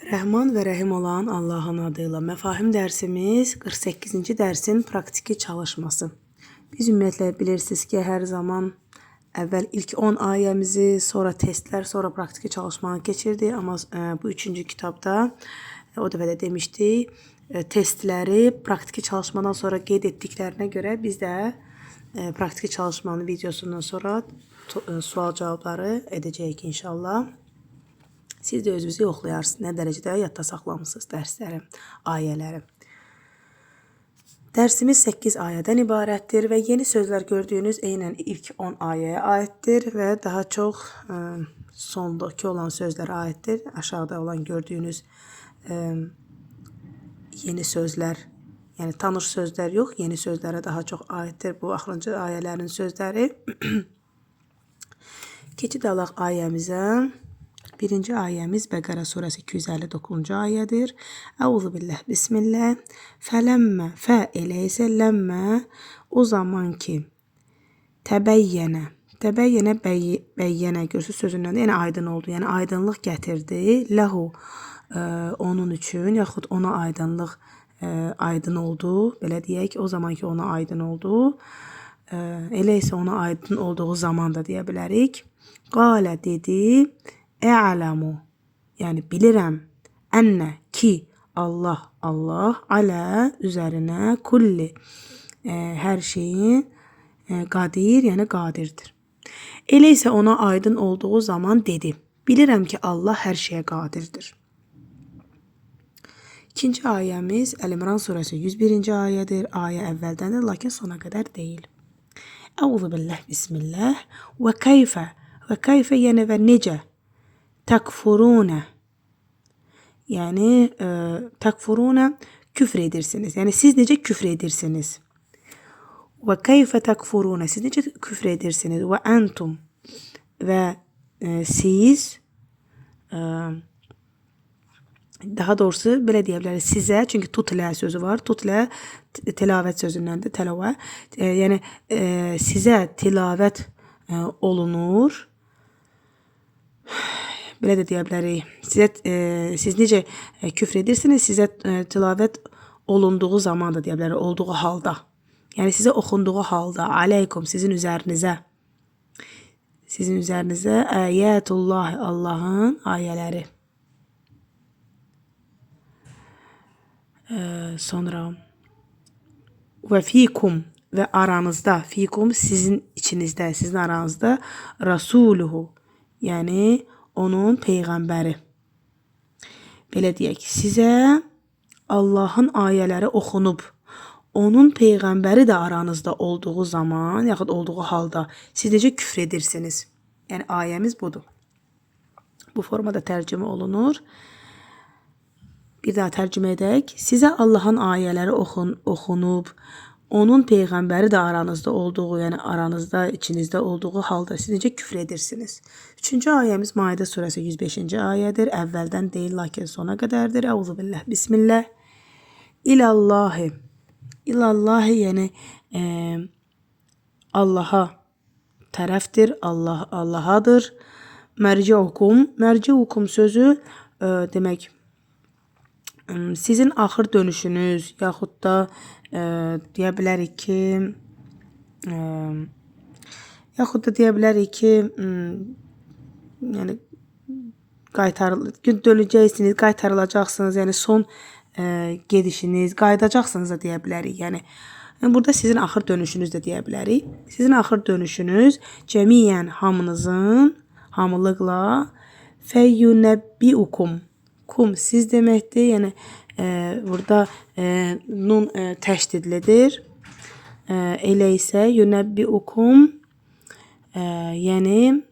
Rəhman və Rəhim olan Allahın adıyla Məfahim dərsimiz 48-ci dərsin praktiki çalışması. Biz ümumiyyətlə bilirsiniz ki, hər zaman əvvəl ilk 10 ayəmizi, sonra testlər, sonra praktiki çalışmanı keçirdik. Amma bu üçüncü kitabda o dəfə də demişdik, testləri praktiki çalışmadan sonra qeyd etdiklərinə görə biz də praktiki çalışmanın videosundan sonra sual cavabları edəcəyik inşallah. Siz də özünüzü yoxlayarsınız, nə dərəcədə yadda saxlamısınız dərsləri, ayələri. Dərsimiz 8 ayədən ibarətdir və yeni sözlər gördüyünüz eynən ilk 10 ayəyə aiddir və daha çox sondakı olan sözlərə aiddir. Aşağıda olan gördüyünüz yeni sözlər, yəni tanış sözlər yox, yeni sözlərə daha çox aiddir bu axırıncı ayələrin sözləri. Keçid alaq ayəmizə. Birinci ayəmiz Bəqərə surəsi 259-cu ayədir. Əuzu billah, bismillah. Fələmmə, fə elə isə ləmmə o zaman ki təbəyyənə, təbəyyənə bəyyənə görürsüz sözündən də, yəni aydın oldu. Yəni aydınlıq gətirdi. Ləhu onun üçün yaxud ona aydınlıq aydın oldu. Belə deyək, o zaman ki ona aydın oldu. Elə isə ona aydın olduğu zaman da deyə bilərik. Qalə dedi. E'ləmu, yəni bilirəm, ənə ki, Allah, Allah, alə, üzərinə, kulli, hər şeyin qadir, yəni qadirdir. Elə isə ona aydın olduğu zaman dedi, bilirəm ki, Allah hər şeyə qadirdir. İkinci ayəmiz Əl-İmran surəsi 101-ci ayədir. Ayə əvvəldəndir, lakin sona qədər deyil. Əuzu billah, bismillah. Və keyfə, və keyfə yəni və necə? Təkfurunə, yəni təkfurunə küfr edirsiniz. Yəni siz necə küfr edirsiniz? Və keyfə təkfurunə, siz necə küfr edirsiniz? Və entum və siz daha doğrusu belə deyə bilərik sizə, çünki tutlə sözü var. Tutlə tilavət sözündəndir, təlavə. Yəni sizə tilavət olunur. Belə də deyə bilərik. Sizə siz necə küfr edirsiniz, sizə tilavət olunduğu zaman da deyə bilərik, olduğu halda. Yəni sizə oxunduğu halda, aleykum sizin üzərinizə. Sizin üzərinizə ayətullah, Allahın ayələri. Sonra və fikum və aranızda, fikum sizin içinizdə, sizin aranızda rasuluhu, yəni onun peyğəmbəri. Belə deyək, sizə Allahın ayələri oxunub, onun peyğəmbəri də aranızda olduğu zaman, yaxud olduğu halda siz necə küfr edirsiniz? Yəni ayəmiz budur. Bu formada tərcümə olunur. Bir daha tərcümə edək. Sizə Allahın ayələri oxunub, onun peyğəmbəri də aranızda olduğu, yəni aranızda, içinizdə olduğu halda siz necə küfr edirsiniz? Üçüncü ayəmiz Maidə surəsi 105-ci ayədir. Əvvəldən deyil, lakin sona qədərdir. Əuzu billah, bismillah. İlallahi. İlallahi, yəni Allaha tərəfdir, Allah Allahadır. Mərciukum. Mərciukum sözü demək sizin axır dönüşünüz, yaxud da deyə bilərik ki, yaxud da deyə bilərik ki, yəni dönəcəksiniz, qaytarılacaqsınız, yəni son gedişiniz, qayıdacaqsınız da deyə bilərik. Yəni burada sizin axır dönüşünüz də deyə bilərik. Sizin axır dönüşünüz cəmiyyən hamınızın, hamılıqla fəyyunəbbiukum. Kum siz deməkdir. Yəni burada nun təşdidlidir. Elə isə yunəbbiukum, yəni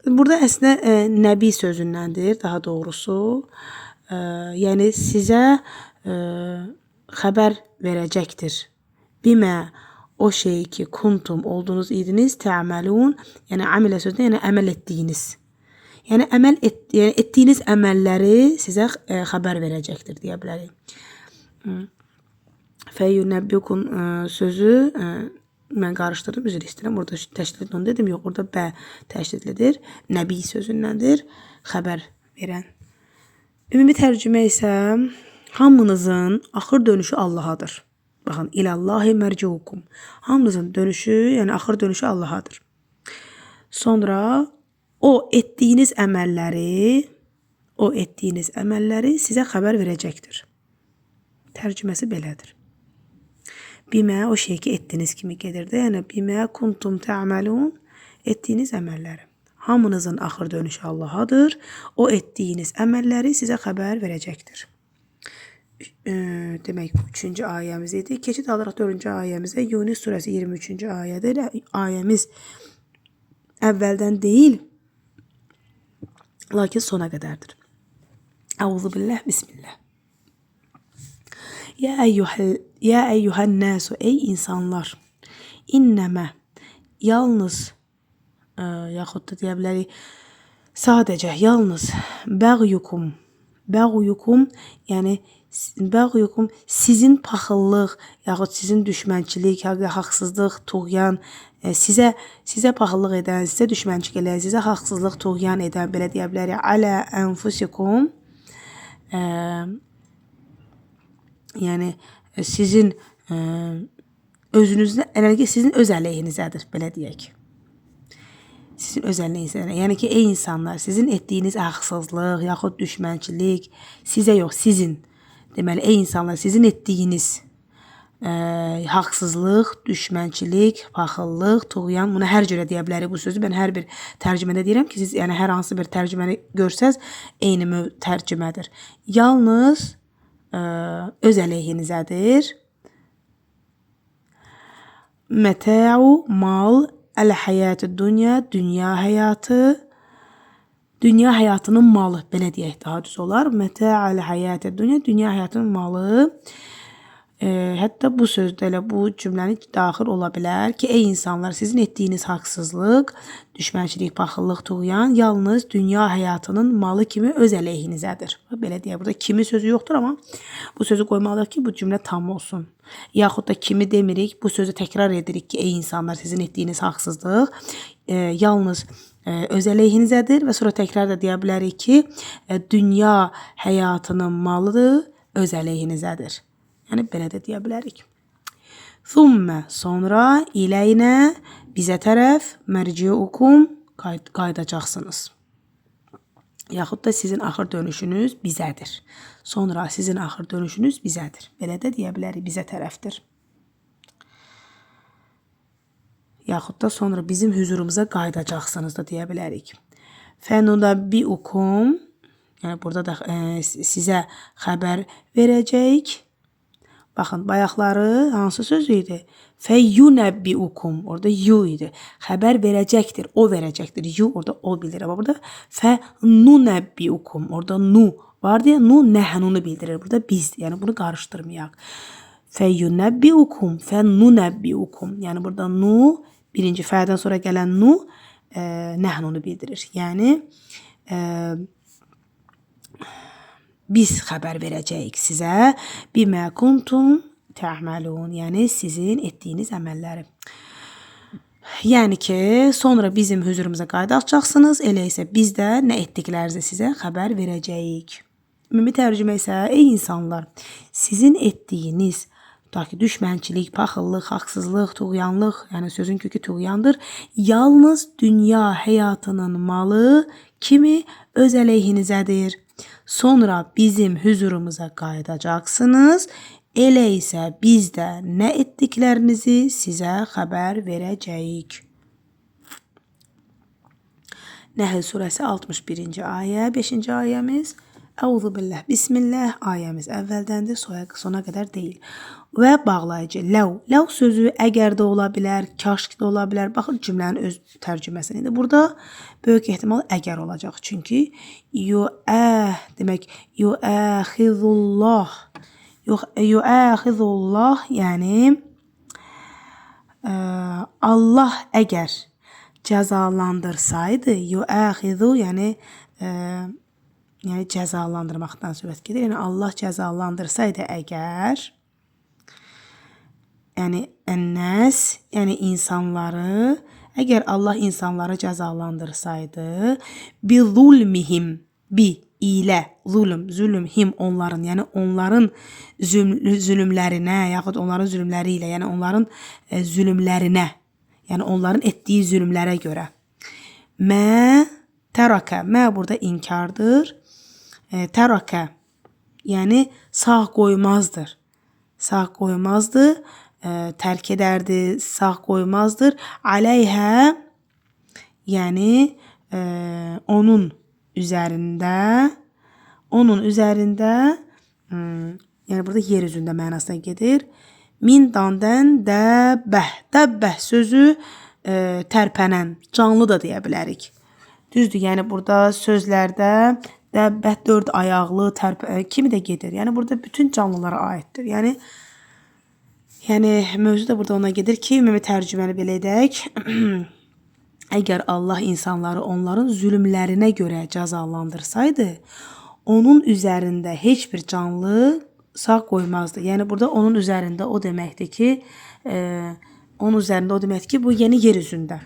burada əslində nəbi sözündəndir, daha doğrusu. Yəni sizə xəbər verəcəkdir. Bimə o şey ki kuntum olduğunuz idiniz, tə'məlun, yəni amilə sözündə, yəni əməl etdiyiniz. Yəni əməl et, yəni etdiyiniz əməlləri sizə xəbər verəcəkdir deyə bilərik. Fəyyunəbbikum sözü mən qarışdırdım, üzr istəyirəm. Burada təşdidli onu dedim. Yox, orada bə təşdidlidir. Nəbi sözündəndir. Xəbər verən. Ümumi tərcümə isə hamınızın axır dönüşü Allahadır. Baxın, ilallahi mərciukum. Hamınızın dönüşü, yəni axır dönüşü Allahadır. Sonra o etdiyiniz əməlləri, sizə xəbər verəcəkdir. Tərcüməsi belədir. Bimə o şey ki etdiyiniz kimi gedirdi. Yəni bimə kuntum tə'məlun, etdiyiniz əməlləri. Hamınızın axır dönüşü Allahadır. O etdiyiniz əməlləri sizə xəbər verəcəkdir. Demək bu 3-cü ayəmiz idi. Keçid alırıq 4-cü ayəmizə. Yunus surəsi 23-cü ayədir. Ayəmiz əvvəldən deyil, lakin sona qədərdir. Əuzubillah, bismillah. Ya eyyuhən nəsu, ey insanlar. İnnəmə, yalnız, yaxud da deyə bilərik, sadəcə, yalnız, bəğyukum, bəğyukum, yəni bəğyukum sizin paxıllıq, yaxud sizin düşmənçilik, haqsızlıq, tuğyan, sizə paxıllıq edən, sizə düşmənçilik edən, sizə haqsızlıq, tuğyan edən, belə deyə bilərik. Alə ənfusikum, yəni sizin özünüzün, yəni sizin öz əleyhinizədir, belə deyək. Sizin öz əleyhinizədir. Yəni ki, ey insanlar, sizin etdiyiniz haqsızlıq, yaxud düşmənçilik sizə yox, sizin. Deməli, ey insanlar, sizin etdiyiniz haqsızlıq, düşmənçilik, paxıllıq, tuğyan, bunu hər cürə deyə bilərik bu sözü. Mən hər bir tərcümədə deyirəm ki, siz yəni hər hansı bir tərcüməni görsəz, eyni tərcümədir. Yalnız öz əleyhinizədir. Mətəu, mal, əl-həyatı dünya, dünya həyatı, dünya həyatının malı, belə deyək daha düz olar. Mətəu əl-həyatı dünya, dünya həyatının malı. Hətta bu sözdə elə bu cümləni daxil ola bilər ki, ey insanlar, sizin etdiyiniz haqsızlıq, düşmənçilik, paxıllıq, tuğyan yalnız dünya həyatının malı kimi öz əleyhinizədir. Belə deyək, burada kimi sözü yoxdur, amma bu sözü qoymalıyıq ki, bu cümlə tam olsun. Yaxud da kimi demirik, bu sözü təkrar edirik ki, ey insanlar, sizin etdiyiniz haqsızlıq yalnız öz əleyhinizədir və sonra təkrar da deyə bilərik ki, dünya həyatının malı öz əleyhinizədir. Yəni, belə də deyə bilərik. Thumma, sonra, iləynə, bizə tərəf, mərciukum, qayıdacaqsınız. Yaxud da sizin axır dönüşünüz bizədir. Sonra sizin axır dönüşünüz bizədir. Belə də deyə bilərik, bizə tərəfdir. Yaxud da sonra bizim hüzurumuza qayıdacaqsınız da deyə bilərik. Fənunabbiukum, yəni burada da sizə xəbər verəcəyik. Baxın, bayaqları hansı sözü idi? Fəyyunəbbiukum. Orada yu idi. Xəbər verəcəkdir. O verəcəkdir. Yu orada o bildirir. Amma burada fənunəbbiukum. Orada nu var deyə nu nəhnunu bildirir. Burada bizdir. Yəni bunu qarışdırmayaq. Fəyyunəbbiukum. Fənunəbbiukum. Yəni burada nu, birinci fədən sonra gələn nu nəhnunu bildirir. Yəni biz xəbər verəcəyik sizə. Bimə kuntum tə'məlun. Yəni sizin etdiyiniz əməlləri. Yəni ki, sonra bizim hüzurumuza qayıdacaqsınız. Elə isə biz də nə etdiklərinizi sizə xəbər verəcəyik. Ümumi tərcümə isə, ey insanlar, sizin etdiyiniz, tutaq ki, düşmənçilik, paxıllıq, haqsızlıq, tuğyanlıq, yəni sözün kökü tuğyandır, yalnız dünya həyatının malı kimi öz əleyhinizədir. Sonra bizim hüzurumuza qayıdacaqsınız. Elə isə biz də nə etdiklərinizi sizə xəbər verəcəyik. Nəhl surəsi 61-ci ayə, 5-ci ayəmiz. Əuzubillah, bismillah ayəmiz əvvəldəndir, sona qədər deyil. Və bağlayıcı ləv. Ləv sözü əgər də ola bilər, kaş da ola bilər. Baxın cümlənin öz tərcüməsinə. İndi burada böyük ehtimal əgər olacaq. Çünki demək yuəxizullah. Yuəxizullah, yəni Allah əgər cəzalandırsaydı, yuəxizu, yəni yəni cəzalandırmaqdan söhbət gedir. Yəni Allah cəzalandırsaydı əgər, yəni ənəs, yəni insanları, əgər Allah insanları cəzalandırsaydı, bi zulmihim, bi ilə, zulüm, zülüm, him onların, yəni onların zülmlərinə, yaxud onların zülmləri ilə, yəni onların zülmlərinə, yəni onların etdiyi zülmlərə görə. Mə tərəkə, mə burada inkardır. Tərəkə, yəni sağ qoymazdır. Sağ qoymazdı, tərk edərdi, sağ qoymazdır. Aleyhə, yəni onun üzərində, onun üzərində, yəni burada yer üzündə mənasına gedir. Min dandən dəbəh. Dəbəh sözü tərpənən, canlı da deyə bilərik. Düzdür, yəni burada sözlərdə dəbəh dörd ayaqlı, kimi də gedir. Yəni burada bütün canlılara aiddir. Yəni mövzu da burada ona gedir ki, ümumi tərcüməni belə edək. Əgər Allah insanları onların zülmlərinə görə cəzalandırsaydı, onun üzərində heç bir canlı sağ qoymazdı. Yəni burada onun üzərində o deməkdir ki, onun üzərində o deməkdir ki, bu yəni yer üzündə.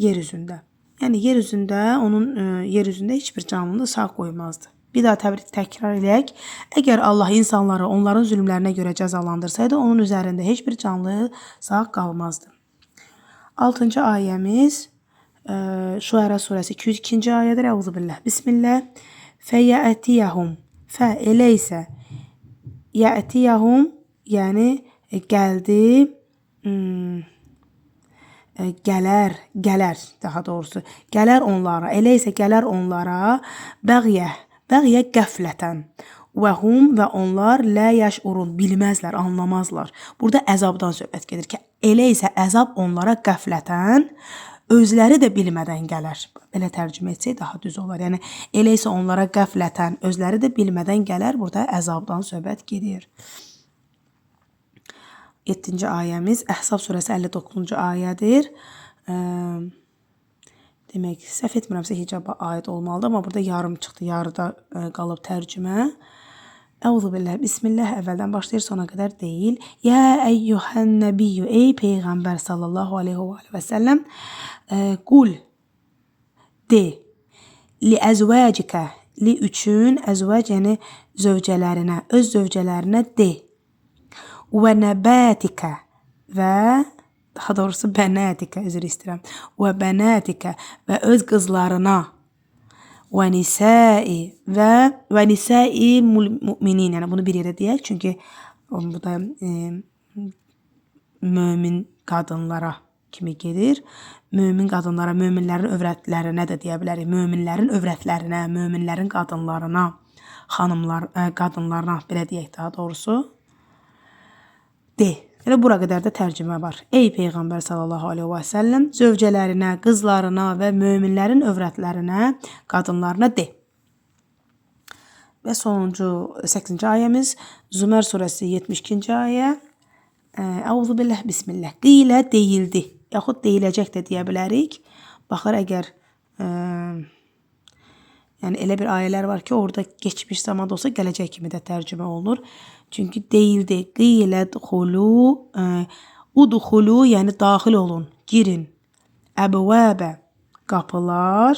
Yer üzündə. Yəni yer üzündə onun yer üzündə heç bir canlını sağ qoymazdı. Bir daha təkrar eləyək. Əgər Allah insanları onların zülmlərinə görə cəzalandırsaydı, onun üzərində heç bir canlı sağ qalmazdı. 6-cı ayəmiz Şuəra surəsi 202-ci ayədir. Əuzubillah. Bismillah. Fəyətiyəhum. Fə elə isə yətiyəhum, yəni gəldi, gələr, gələr daha doğrusu. Gələr onlara, elə isə gələr onlara bəğyə, bəğyə qəflətən. Və hum və onlar lə yəşurun, bilməzlər, anlamazlar. Burada əzabdan söhbət gedir ki, elə isə əzab onlara qəflətən, özləri də bilmədən gələr. Belə tərcümə etsək daha düz olar. Yəni elə isə onlara qəflətən, özləri də bilmədən gələr. Burada əzabdan söhbət gedir. 7-ci ayəmiz Əhzab surəsi 59-cu ayədir. Demək, səhv etmirəmsə hicaba aid olmalıdır, amma burada yarım çıxdı, yarıda qalıb tərcümə. Əuzubillah, bismillah əvvəldən başlayır, sona qədər deyil. Ya əyyuhən nəbiyyü, ey Peyğəmbər sallallahu aleyhi və səlləm, qul, de, li əzvəcikə, li üçün, əzvəc yəni zövcələrinə, öz zövcələrinə de. Və nəbətikə və daha doğrusu bənətikə, üzr istəyirəm. Və bənətikə və öz qızlarına və nisai və nisai müminin, yəni bunu bir yerə deyək, çünki bu da mömin qadınlara kimi gedir. Mömin qadınlara, möminlərin övrətlərinə də deyə bilərik. Möminlərin övrətlərinə, möminlərin qadınlarına, xanımlar, qadınlarına belə deyək daha doğrusu. De. Elə bura qədər də tərcümə var. Ey Peyğəmbər sallallahu aleyhi və səlləm, zövcələrinə, qızlarına və möminlərin övrətlərinə, qadınlarına de. Və sonuncu 8-ci ayəmiz Zümer surəsi 72-ci ayə. Əuzubillah, bismillah. Qilə deyildi, yaxud deyiləcək də deyə bilərik. Baxır, əgər yəni elə bir ayələr var ki, orada keçmiş zamanda olsa gələcək kimi də tərcümə olunur. Çünki deyildi, qilə dxulu, udxulu, yəni daxil olun, girin. Əbvəbə, qapılar,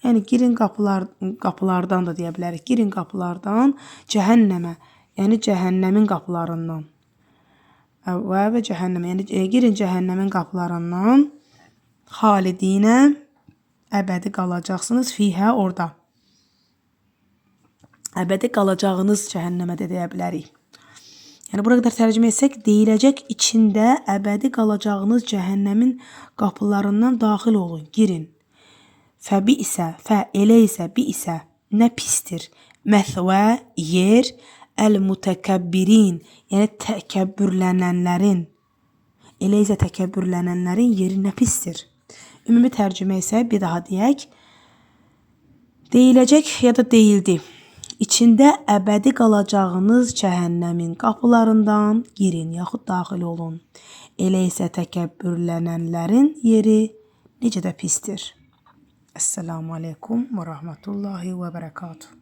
yəni girin qapılardan da deyə bilərik. Girin qapılardan cəhənnəmə, yəni cəhənnəmin qapılarından. Əbvəbə cəhənnəmə, yəni girin cəhənnəmin qapılarından xalidinə, əbədi qalacaqsınız, fihə orada. Əbədi qalacağınız cəhənnəmə də deyə bilərik. Yəni bura qədər tərcümə etsək, deyiləcək içində əbədi qalacağınız cəhənnəmin qapılarından daxil olun, girin. Fəbi isə, fə elə isə, bi isə nə pisdir. Məthvə, yer, əl-mütəkəbbirin, yəni təkəbbürlənənlərin. Elə isə təkəbbürlənənlərin yeri nə pisdir. Ümumi tərcümə isə bir daha deyək. Deyiləcək ya da deyildi. İçində əbədi qalacağınız cəhənnəmin qapılarından girin, yaxud daxil olun. Elə isə təkəbbürlənənlərin yeri necə də pisdir. Əssalamu aleykum və rəhmətullahi və bərəkatuhu.